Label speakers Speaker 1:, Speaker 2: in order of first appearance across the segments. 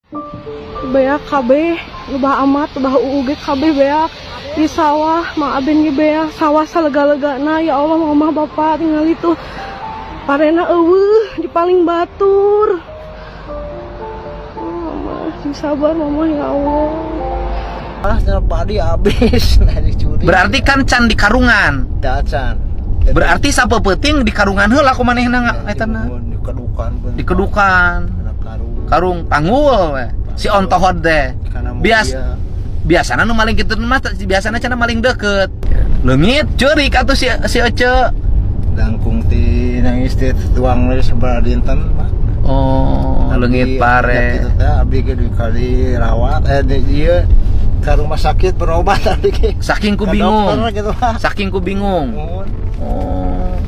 Speaker 1: Beak kabeh, lebah amat, lebah UUG kabeh beak. Di sawah, Mang Aben ge beak, sawah salega-legana, ya Allah, mama bapak tinggal itu. Parena euweuh di paling batur. Oh, mama, sing sabar mama, ya Allah.
Speaker 2: Ah, cenah padi habis nah dicuri.
Speaker 3: Berarti kan can di karungan.
Speaker 2: Dacan.
Speaker 3: Berarti sapeuting di karungan heula ku manehna eta na.
Speaker 2: Dikedukan pun.
Speaker 3: Dikedukan.
Speaker 2: Kana karung.
Speaker 3: Karung panggul we. Si ontohod teh.
Speaker 2: Kana
Speaker 3: Bias
Speaker 2: mulia.
Speaker 3: Biasana nu maling kitu mah biasana cenah maling deket. Leungit ceurik atuh si si Ece.
Speaker 2: Langkung ti nangis teh tuang we sabaraha dinten, Pak.
Speaker 3: Oh, leungit pare.
Speaker 2: Kitu teh abdi ge kali rawat di ieu ka rumah sakit berobat abdi ge.
Speaker 3: Saking ku
Speaker 2: Ka
Speaker 3: bingung.
Speaker 2: dokter gitu, Pak.
Speaker 3: Saking ku bingung.
Speaker 2: Muhun.
Speaker 3: Oh.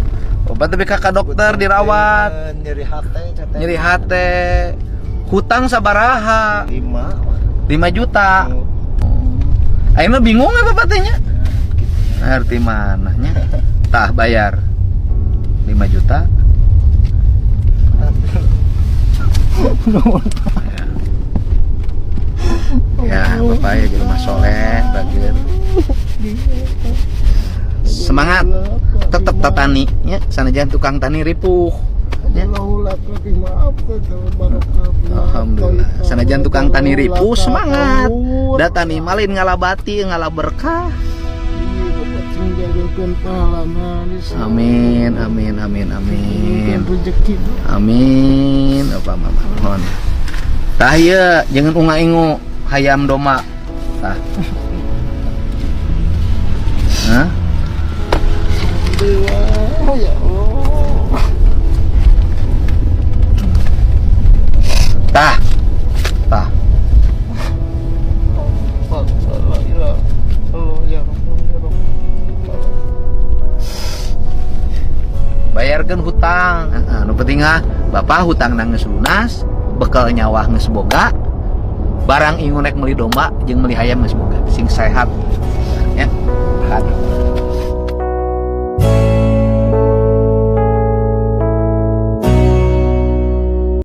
Speaker 3: Obat tapi ka dokter dirawat,
Speaker 2: Nyeri hate cete.
Speaker 3: Nyeri hate. Hutang sabaraha?
Speaker 2: 5.
Speaker 3: 5 juta.
Speaker 2: Oh.
Speaker 3: Ayeuna bingung ya bapak teh nya?
Speaker 2: Gitu.
Speaker 3: Arti mananya? Tah bayar 5 juta. Ya. Ya, bapak ya jadi mas soleh, bagir. Semangat, tetap tatani, ya. Sanajan tukang tani ripuh. Ya. Alhamdulillah. Sanajan tukang tani ripuh, semangat. Da tani malin ngalabati, ngalaberkah. Amin, amin, amin, amin. Amin. Apa mama mohon. Tah ieu jangan unga-ingu hayam domba. Tah. Hah?
Speaker 2: Ya Allah.
Speaker 3: Tah. Tah.
Speaker 2: Ya Allah.
Speaker 3: Bayarkeun hutang. Heeh, nu penting ah bapak hutang geus lunas, bekal nyawa geus boga, barang ingu nek meuli domba jeung meuli hayam geus boga. Sing sehat. Ya.